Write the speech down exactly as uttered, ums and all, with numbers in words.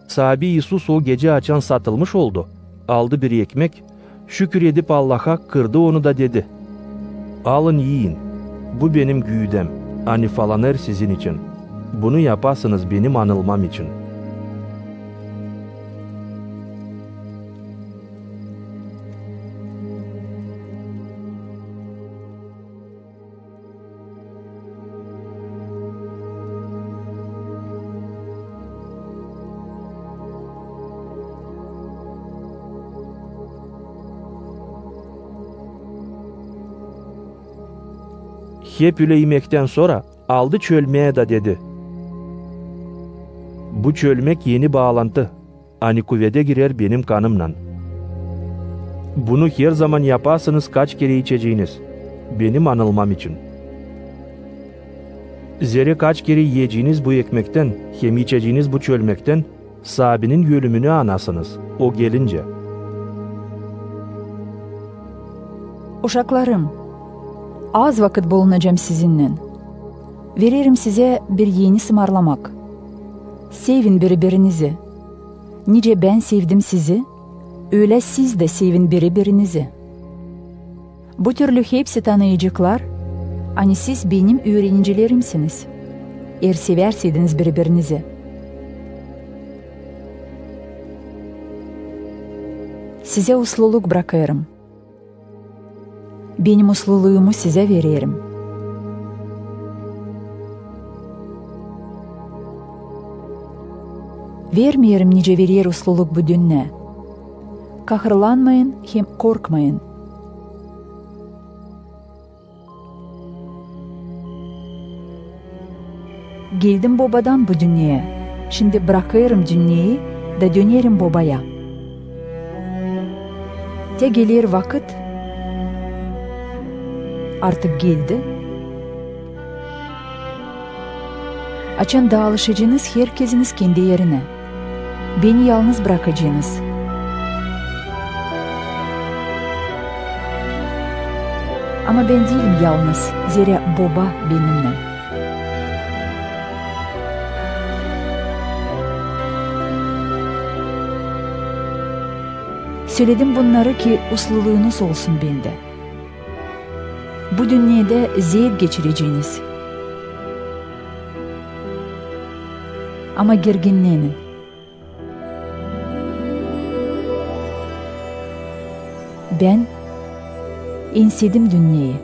Saabi İisus o gecä, açan satılmış oldu, aldı bir ekmek, şükür edip Allaha, kırdı onu da dedi: «Alın, iyin, bu benim güüdäm, ani falanêr sizin için. Bunu yapasınız benim anılmam için». Hep ölä imektän sora aldı çölmää da dedi: «Bu çölmek eni baalantı, ani kuvedä girer benim kanımnan. Bunu herzaman yapasınız, kaç kerä içeceniz, benim anılmam için. Zerä kaç kerä iyeceniz bu ekmektän hem içeceniz bu çölmektän, Saabinin ölümünü anasınız, o gelincä». Uşaklarım, az vakıt bulunacam sizinnän. Vererim sizä bir eni sımarlamak: sevin biri-birinizi. Nicä bän sevdim sizi, ölä siz dä sevin biri-birinizi. Bu türlü hepsi tanıyaceklar, ani siz benim üürenicilerimsiniz, eer sevärseydiniz biri-birinizi. Sizä usluluk brakêrım. Benim usluluumu sizä vererim. Vermeerim, nicä verer usluluk bu dünnä. Kahırlanmayın hem korkmayın. Geldim Bobadan bu dünneeyä, şindi brakêrım dünneeyi da dönerim Bobaya. Te geler vakıt, artık geldi, açan daalışacınız herkeziniz kendi erinä. Beni yalnız brakacınız. Ama bän diilim yalnız, zerä Boba benimnän. Söledim bunnarı, ki usluluunuz olsun bendä. Bu dünneedä zeet geçireceniz, ama gerginnenin. Bän ensedim dünneeyi.